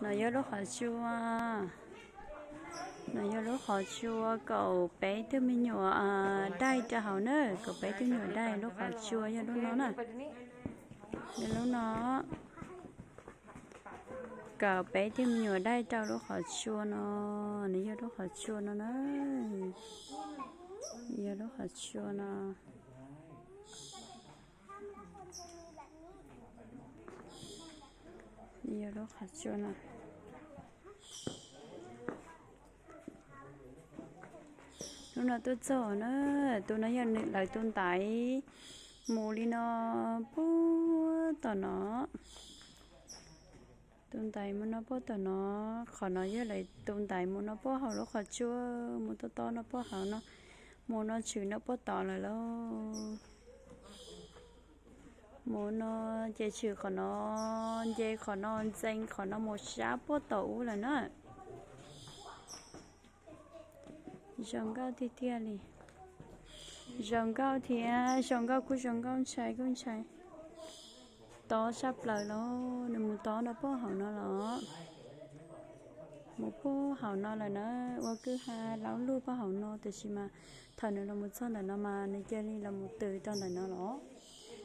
No yog lub qhov tsua, no yog lub qhov tsua kaum peb tug me nyuam daij rau hauv na, kaum peb tug me nyuam daij lub qhov tsua yog lub no na. Yog lub no, kaum peb tug me nyuam daij rau lub qhov tsua no, nws yog lub qhov tsua no na, yog lub qhov tsua no. Yog lub qhov tsua no. Hnub no tuaj txog na, tus no yog lawv tus ntaiv mus li no puag tom no. Tus ntaiv mus no puag tom no, qhov no yog lawv tus ntaiv mus no puag hauv lub qhov tsua, mus to to no puag hauv no, mus no tshwm no puag tod lawm lauj. Mus no ces tshwm qhov no, nce qhov no, ntxeev qhov no mus sab puag tom ub lawm na. Zoo nkauj tiag tiag li. Zoo nkauj thiab zoo nkauj kuj zoo nkauj, ntshai kuj ntshai. Tob sab plaws los nws mus tob no puag hauv no los, mus puag hauv no lawm na. Ua kwj ha laub lug puag hauv no, tab sis mas thaum nws los mus txog ntawm no mas nws cia li los mus tws rau ntawm no los.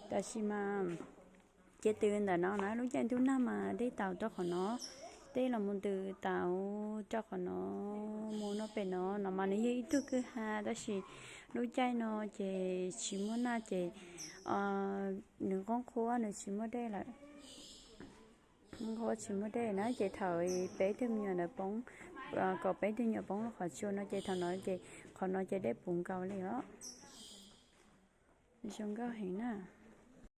Tab sis mas cia tws ntawm no na, lub caij ntuj nag mas dej taus rau qhov no, dej los mus ntws taus rau qhov no, mus no pem no. No mas nws yog ib tug kwj ha, tab sis lub caij no ces tsis muaj nag ces nws nqoob qhuav, nws tsis muaj dej lawm. Nqoob qhuav tsis muaj dej na, ces thaum peb tug me nyuam ntawd poob, kaum peb tug nyuam poob lub qhov tsua no ces thaum no ces qhov no ces dej puv nkaus li os. Zoo nkauj heev na.